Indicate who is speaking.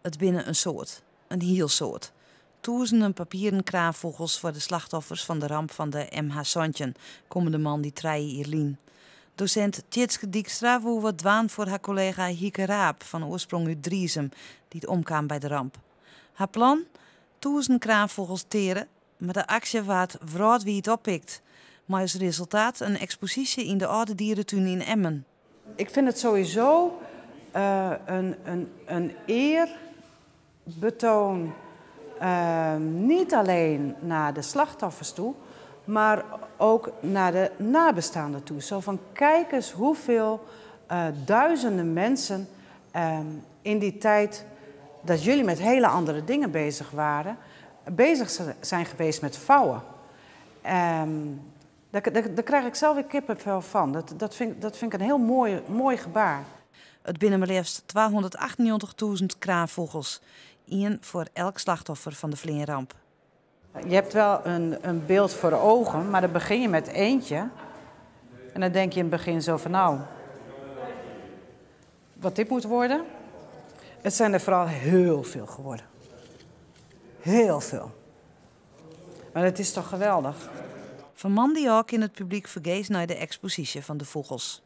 Speaker 1: It binne in soad, in hiel soad. Tûzenen papieren kraanfûgels foar de slachtoffers fan de ramp fan de MH17 kommende moandei 3 jier lyn. Dosint Tjitske Dijkstra woe wat dwaan foar har kollega Hieke Raap fan oarsprong út Driezum, dy't omkaam by de ramp. Har plan? 1000 kraanfûgels teare, mar de aksje waard wrâldwiid oppikt. Mei as resultaat in eksposysje yn de âlde dieretún yn Emmen.
Speaker 2: Ik vind het sowieso een eerbetoon, niet alleen naar de slachtoffers toe, maar ook naar de nabestaanden toe. Zo van: kijk eens hoeveel duizenden mensen in die tijd dat jullie met hele andere dingen bezig waren, bezig zijn geweest met vouwen. Daar krijg ik zelf weer kippenvel van. Dat vind ik een heel mooi, mooi gebaar.
Speaker 1: It binne mar leafst 298.000 kraanfûgels. Ien foar elk slachtoffer fan de fleanramp.
Speaker 2: Je hebt wel een beeld voor ogen, maar dan begin je met eentje. En dan denk je in het begin zo van: nou, wat dit moet worden. Het zijn er vooral heel veel geworden. Heel veel. Maar het is toch geweldig.
Speaker 1: Fan moandei ôf kin it publyk fergees nei de eksposysje fan de fûgels.